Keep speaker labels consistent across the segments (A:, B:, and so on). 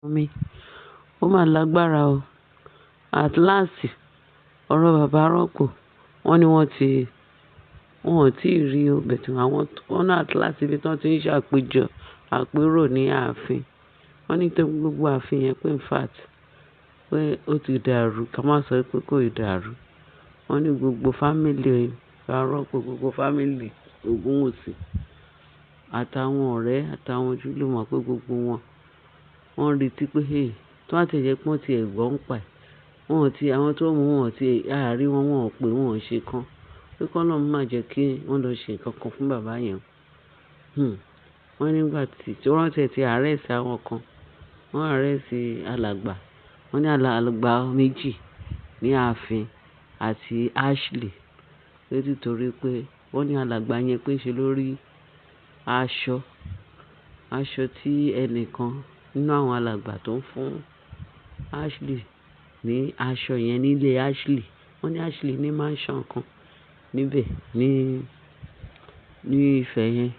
A: Mi. Ó máa lágbára o. At last, ọ̀rọ̀ bàbá rọ́pò. Wọ́n ní wọ́n ti, wọ́n ò tí ì rí o, but àwọn, wọ́n ní at last ibi tí wọ́n ti ń ṣàpéjọ, àpérò ní ààfin. Wọ́n ní tó gbogbo ààfin yẹn pé in fact, pé ó ti dàrú. Ká má sọ pé kò ì dàrú. Wọ́n ní gbogbo family bàbá rọ́pò, gbogbo family Ògúnwùsì àtàwọn ọ̀rẹ́ àtàwọn ojúlùmọ̀ pé gbogbo wọn, wọ́n ń retí pé hey, tí wọ́n bá ti jẹ́ pé wọ́n ti ẹ̀ gbọ́ ń pa ẹ̀. Wọ́n ò tí, àwọn tó mú wọn ò tí, a rí wọn, wọ́n ò pé wọ́n ò ṣe kan. Pé kí Ọlọ́run má jẹ́ kí wọ́n lọ ṣe nǹkan kan fún bàbá yẹn. Wọ́n nígbà tí wọ́n ti arrest àwọn kan. Wọ́n arrest alàgbà. Wọ́n ní alàgbà méjì ní ààfin àti Ashley. Pé nítorí pé wọ́n ní alàgbà yẹn pé ṣe lórí aṣọ, aṣọ tí ẹnìkan nínú àwọn alàgbà tó ń fún Ashley ní aṣọ yẹn nílé Ashley. Wọ́n ní Ashley ní mansion kan níbẹ̀ ní, ní ìfẹ́ yẹn.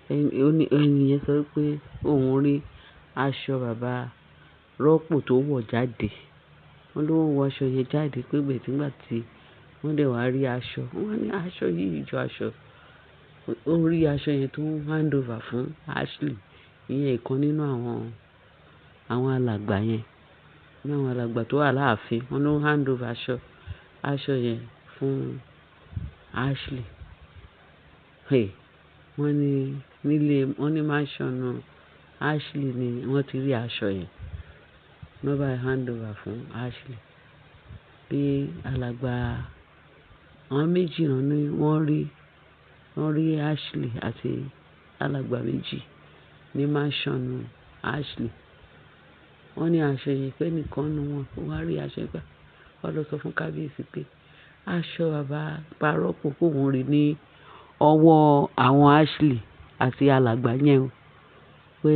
A: Ẹni yẹn sọ pé òun rí aṣọ bàbá rọ́pò tó wọ̀ jáde. Wọ́n ló wọ aṣọ yẹn jáde pé but nígbà tí wọ́n dẹ̀ wá rí aṣọ. Wọ́n ní aṣọ yìí jọ aṣọ. Ó rí aṣọ yẹn tó ń hand over fún Ashley. Ìyẹn ìkan nínú àwọn, àwọn alàgbà yẹn. Nínú àwọn alàgbà tó wà láàfin. Wọ́n ló hand over aṣọ, aṣọ yẹn fún Ashley. Hey, wọ́n ní nílé, wọ́n ní mansion Ashley ni wọ́n ti rí aṣọ yẹn. Wọ́n bá hand over fún Ashley. Bí alàgbà, àwọn méjì náà ni wọ́n rí, wọ́n rí Ashley àti alàgbà méjì ní mansion Ashley. Wọ́n ní aṣọ yẹn pé ẹnìkan nínú wọn ó wá rí aṣọ yẹn pé, wọ́n lọ sọ fún kábíyèsí pé aṣọ bàbá rọ́pò pé òun rí ní ọwọ́ àwọn Ashley àti alàgbà yẹn o. Pé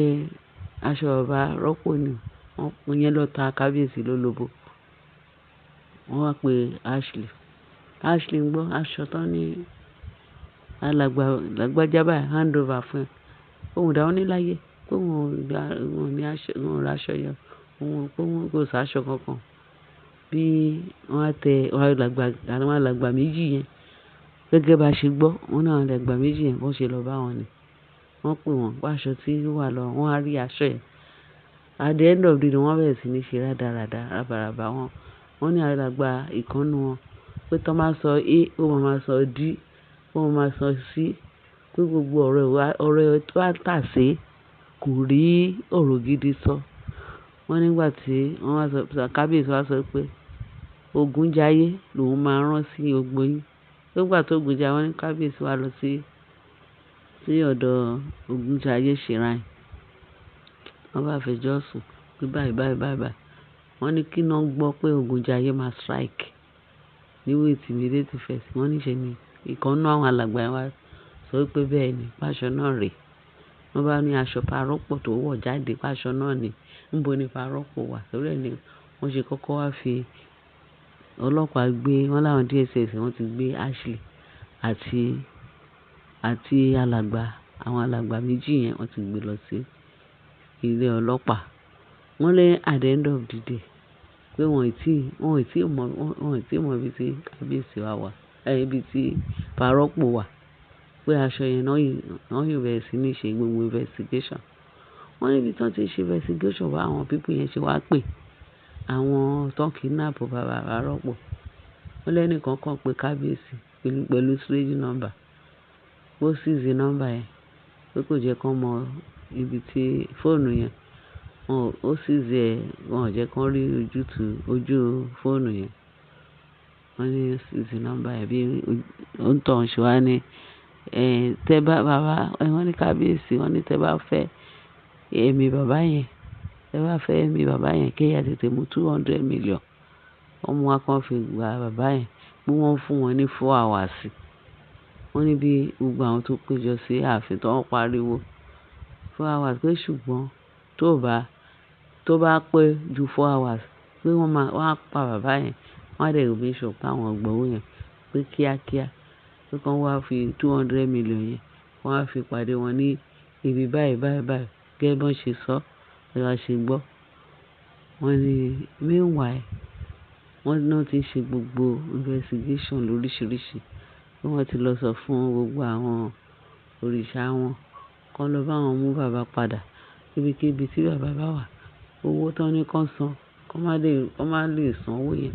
A: aṣọ bàbá rọ́pò ni. Wọ́n yẹn lọ ta kábíyèsí lólobó. Wọ́n wá pe Ashley. Ashley ń gbọ́ aṣọ tán ní alàgbà lágbájá báyìí hand over fún ẹ. Òun dà wọ́n ní láyé pé òun ò gba, òun ò ní aṣọ, òun ò ra aṣọ yẹn. Òun pé òun kò sá aṣọ kankan. Bí wọ́n á tẹ alàgbà, àwọn alàgbà méjì yẹn gẹ́gẹ́ bá ṣe gbọ́, wọ́n ní àwọn alàgbà méjì yẹn bó ṣe lọ bá wọn ni. Wọ́n pè wọ́n pé aṣọ tí ó wà lọ, wọ́n á rí aṣọ yẹn. At the end of the day, wọ́n bẹ̀rẹ̀ sí ní ṣe rádaràda, ràbàràbà wọn. Wọ́n ní alàgbà ìkan nínú wọn pé tí wọ́n bá sọ A, ó máa ma sọ D, ó máa ma sọ C. Pé gbogbo ọ̀rọ̀ ẹ wá, ọ̀rọ̀ ẹ tó wá tà sé kò rí ọ̀rọ̀ gidi sọ. Wọ́n nígbà tí wọ́n wá sọ, kábíyèsí wá sọ pé Ògúnjáyé lòun máa rán sí gbogbo yín. Nígbà tó Ògúnjáyé, wọ́n ní kábíyèsí wá lọ sí, sí ọ̀dọ̀ Ògúnjáyé shrine. Wọ́n bá fẹjọ́ sùn pé báyìí, báyìí, báyìí, báyìí. Wọ́n ní kí wọ́n gbọ́ pé Ògúnjáyé máa strike ní with immediate effect. Wọ́n ní ṣe ni ìkan nínú àwọn alàgbà yẹn wá sọ wípé bẹ́ẹ̀ ni, pé aṣọ náà rè. Wọ́n bá ní aṣọ bàbá rọ́pò tó wọ̀ jáde pé aṣọ náà ni. Níbo ni bàbá rọ́pò wà? Torí ẹ ni wọ́n ṣe kọ́kọ́ wá fi ọlọ́pàá gbé, wọ́n láwọn DSS wọ́n ti gbé Ashley àti, àti alàgbà, àwọn alàgbà méjì yẹn wọ́n ti gbé lọ sí ilé ọlọ́pàá. Wọ́n lé at the end of the day pé wọ́n ò tí, wọ́n ò tí mọ̀, wọ́n ò tí mọ ibi tí kábíyèsí wa wà, ibi tí bàbá rọ́pò wà. Pé aṣọ yẹn náà yìí, wọ́n yóò bẹ̀rẹ̀ sí ní ṣe gbogbo investigation. Wọ́n ní ibi tí wọ́n ti ṣe investigation wá, àwọn people yẹn ṣe wá pè àwọn tó ń kidnap bàbá rọ́pò. Wọ́n lẹ́ni kan kan pé kábíyèsí pẹ̀lú, pẹ̀lú strange number. Ó seize number yẹn pé kò jẹ́ kí wọ́n mọ ibi tí fóònù yẹn. Wọ́n, ó seize ẹ̀, wọ́n ò jẹ́ kí wọ́n rí ojútùú ojú fóònù yẹn. Wọ́n ní ó seize number yẹn bí òǹtọ̀hún ṣe wá ní, tẹ bá bàbá, wọ́n ní kábíyèsí, wọ́n ní tẹ bá fẹ́ ẹ̀mí bàbá yẹn, tẹ bá fẹ́ ẹ̀mí bàbá yẹn kí ẹ tètè mú 200 million. Wọ́n mú wá kí wọ́n fi gba bàbá yẹn pé wọ́n fún wọn ní 4 hours. Wọ́n ní bí gbogbo àwọn tó péjọ sí ààfin tó ń pariwo 4 hours pé ṣùgbọ́n tó bá, tó bá pẹ́ ju 4 hours pé wọ́n máa, wọ́n á pa bàbá yẹn. Wọ́n á dẹ̀ make sure pé àwọn gbà owó yẹn pé kíákíá. Pé kí wọ́n wá fi 200 million yẹn, wọ́n á fi pàdé wọn ní ibi báyìí, báyìí, báyìí gẹ́gẹ́ bí wọ́n ṣe sọ. Bí a ṣe gbọ́. Wọ́n ní meanwhile, wọ́n náà ti ṣe gbogbo investigation lóríṣiríṣi. Bí wọ́n ti lọ sọ fún gbogbo àwọn òrìṣà wọn, kó lọ bá wọn mú bàbá padà. Ibikíbi tí bàbá bá wà, owó tó ní kó san, kó má lè san owó yẹn.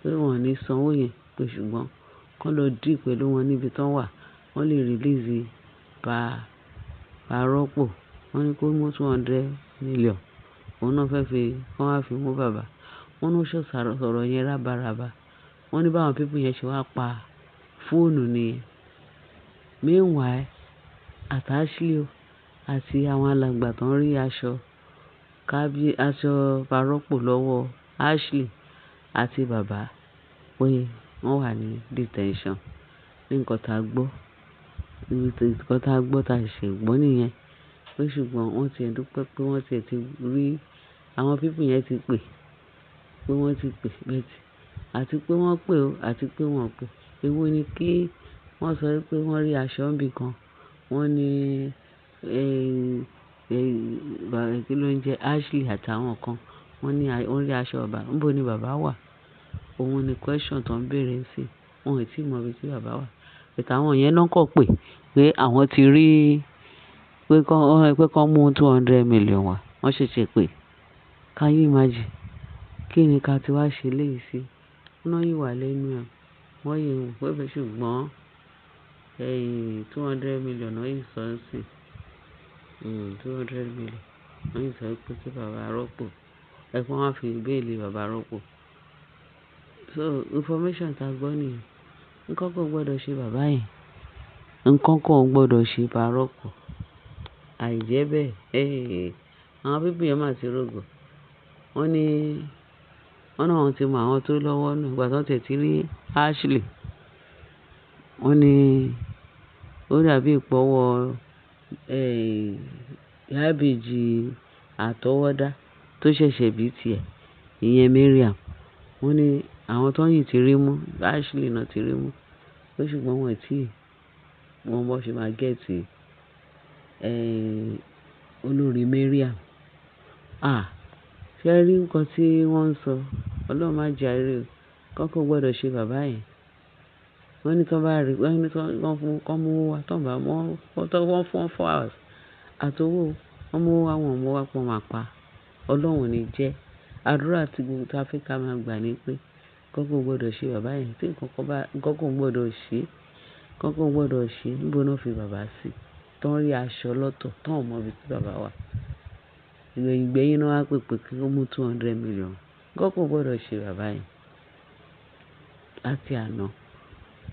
A: Pé wọ́n ò ní san owó yẹn pé ṣùgbọ́n kó lọ deal pẹ̀lú wọn níbi tí wọ́n wà. Wọ́n lè release bá rọ́pò. Wọ́n ní kó mú 200 million. Òun náà fẹ́ fi, kó wá fi mú bàbá. Wọ́n ní ó sọ̀rọ̀ yẹn rábaràba. Wọ́n ní báwọn people yẹn ṣe wá pa fóònù nìyẹn. Meanwhile, àti Ashley o àti àwọn alàgbà tó ń rí aṣọ aṣọ bá rọ́pò lọ́wọ́ Ashley àti bàbá pé wọ́n wà ní detention. Ní nǹkan tá gbọ́, nǹkan tá gbọ́ tá ṣẹ̀ṣẹ̀ gbọ́ nìyẹn. Pé ṣùgbọ́n wọ́n ti ẹ̀ dúpẹ́ pé wọ́n ti ẹ̀ ti rí àwọn people yẹn ti pè, pé wọ́n ti pè, but àti pé wọ́n pè o àti pé wọ́n ò pè. Èwo ni kí wọ́n sọ wípé wọ́n rí aṣọ níbi kan. Wọ́n ní, kí ló ń jẹ Ashley àtàwọn kan. Wọ́n ní wọ́n rí aṣọ bàbá. Níbo ni bàbá wà? Òun ni question tó ń béèrè sí. Wọn ò tí ì mọ ibi tí bàbá wà. But àwọn yẹn náà kọ̀ pé, pé àwọn ti rí pé kó mú 200 million wá. Wọ́n ṣẹ̀ṣẹ̀ pé. Can you imagine? Kí ni ká ti wá ṣe léyìí sí? Wọ́n yìí wà lẹ́nu ẹ̀. Wọ́n yìí wò pé ṣùgbọ́n 200 million náà yìí sọ ń sìn. 200 million. Wọ́n yìí sọ pé kí bàbá rọ́pò. Ẹ kí wọ́n fi bail bàbá rọ́pò. So information tá gbọ́ nìyẹn. Nǹkan kan ò gbọdọ̀ ṣe bàbá yẹn. Nǹkan kan ò gbọdọ̀ ṣe bá rọ́pò. Àìjẹ́bẹ́, àwọn people yẹn máa ti rògo. Wọ́n ní, wọ́n náà ti mọ àwọn tó lọ́wọ́ nù ìgbà tí wọ́n ti rí Ashley. Wọ́n ní ó dàbí ìpọwọ́, ìyá ìbejì àtọwọ́dá tó ṣẹ̀ṣẹ̀ bí tiẹ̀, ìyẹn Mariam. Wọ́n ní àwọn tó yìí ti rí mú, Ashley náà ti rí mú. Pé ṣùgbọ́n wọ́n ò tí ì mọ bó ṣe máa get, olórí Mariam. Ah! Ṣé ẹ rí nǹkan tí wọ́n ń sọ? Ọlọ́run má jẹ àìrí o. Nǹkan kan ò gbọdọ̀ ṣe bàbá yẹn. Wọ́n ní tí wọ́n bá rí, wọ́n ní tí wọ́n fún, kó mú owó wá, tí wọ́n bá mú, wọ́n fún 4 hours àti owó, wọ́n mú owó wá, wọ́n ò mú wá pé wọ́n máa pa. Ọlọ́run ò ní jẹ́. Àdúrà tí gbogbo tí Áfríkà máa gbà ní pé nǹkan kan ò gbọdọ̀ ṣe bàbá yẹn. Tí nǹkan kan bá, nǹkan kan ò gbọdọ̀ ṣe, nǹkan kan ò gbọdọ̀ ṣe. Níbo ni wọ́n fi bàbá sí? Tí wọ́n rí aṣọ lọ́tọ̀, tí wọ́n ò mọ ibi tí bàbá wà. Ìgbẹ̀yìn gbẹ́yín náà wá pè pé kí ó mú 200 million. Nǹkan kan ò gbọdọ̀ ṣe bàbá yẹn. Láti àná,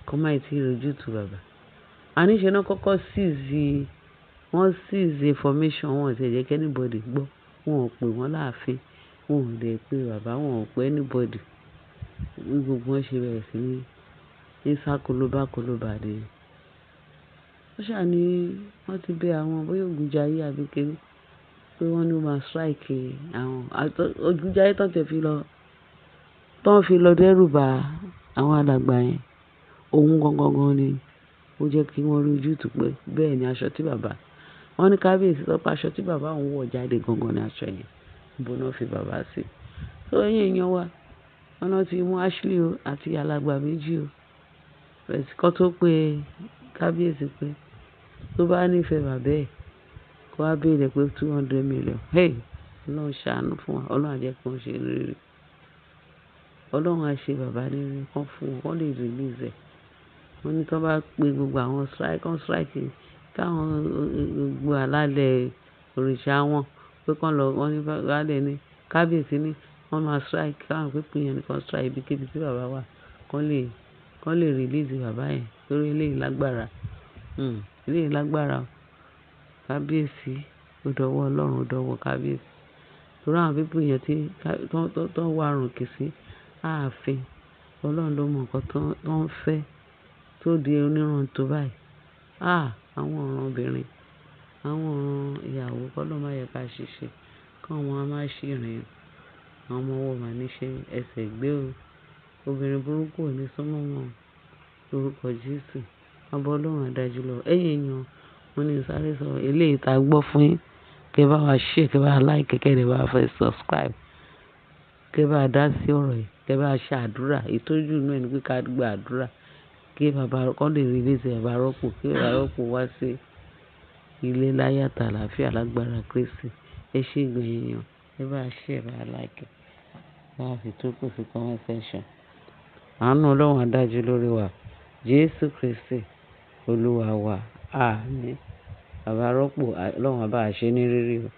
A: kó má ì tí ì rí ojútùú bàbá. Àní ṣe náà kọ́kọ́ seize, wọ́n seize information, wọn ò tí jẹ́ kí anybody gbọ́. Wọn ò pè wọ́n láàfin. Wọn ò dẹ̀ pé bàbá, wọn ò pè anybody. Bí gbogbo wọn ṣe bẹ̀rẹ̀ sí ní sá kolobá kolobá nìyẹn. Wọ́n ṣà ní wọ́n ti bẹ àwọn bóyá Ògúnjayé àbí kíni pé wọ́n ní ó máa strike àwọn. Ògúnjayé tó ti fi lọ, tó ń fi lọ dẹ́rù ba àwọn alàgbà yẹn. Òun gangan gan ni ó jẹ́ kí wọ́n rí ojútùú pé bẹ́ẹ̀ ni aṣọ tí bàbá. Wọ́n ní kábíyèsí sọ pé aṣọ tí bàbá òun wọ̀ jáde gangan ni aṣọ yẹn. Níbo ni wọ́n fi bàbá sí? So ẹ̀yin èèyàn wa, wọ́n náà ti mú Ashley o àti alàgbà méjì o. But kó tó pé kábíyèsí pé tó bá nífẹ̀ẹ́ bàbá ẹ̀, kó wá béèrè pé 200 million. Hey! Ọlọ́run ṣàánú fún wa. Ọlọ́run á jẹ́ kí wọ́n ṣe rere. Ọlọ́run á ṣe bàbá ní rere kán fún wọn, kán lè release ẹ̀. Wọ́n ní tí wọ́n bá pe gbogbo àwọn strike, kán strike, káwọn gbogbo alálẹ̀ òrìṣà wọn pé kán lọ, wọ́n ní baálẹ̀ ní kábíyèsí ní wọ́n máa strike, káwọn people yẹn ní kán strike ibikíbi tí bàbá wà, kán lè release bàbá yẹn torí eléyìí lágbára. Eléyìí lágbára o. Kábíyèsí, ó dọwọ́ Ọlọ́run, ó dọwọ́ kábíyèsí. Torí àwọn people yẹn tí, tó ń wá rùnkì sí ààfin, Ọlọ́run ló mọ nǹkan tó ń fẹ́ tó di onírun tó báyìí. Ah! Àwọn ọ̀ràn obìnrin, àwọn ọ̀ràn ìyàwó, kọ́ ló máa yẹ ká ṣiṣẹ́, kí àwọn máa ṣì rìn. Àwọn ọmọ wọn máa ní ṣe ẹsẹ̀ gbé o. Obìnrin burúkú ò ní súnmọ́ wọn. Lórúkọ Jésù. Àbọ̀ Ọlọ́run á dájú lọ. Ẹ̀yin èèyàn, mo ní sáré sọ eléyìí tá gbọ́ fún yín. Kẹ́ bá wa share, kẹ́ bá wa like, kẹ́ dẹ̀ bá wa fẹ́ subscribe. Kẹ́ bá wa dá sí ọ̀rọ̀ yìí, kẹ́ bá wa ṣe àdúrà. Ìtọ́jú inú ẹni pé ká gba àdúrà kí bàbá kó lè release bàbá rọ́pò, kí bàbá rọ́pò wá sí ilé láyọ̀ àti àlàáfíà lágbára Kristi. Ẹ ṣé gan èèyàn. Ẹ bá wa share, bá wa like, bá wa fi tó kù sí comment section. Àánú Ọlọ́run á dájú lórí wa. Jésù Kristi, Olúwa wa. Àmín. Bàbá rọ́pò, Ọlọ́run á bá wa ṣe ní rírí o.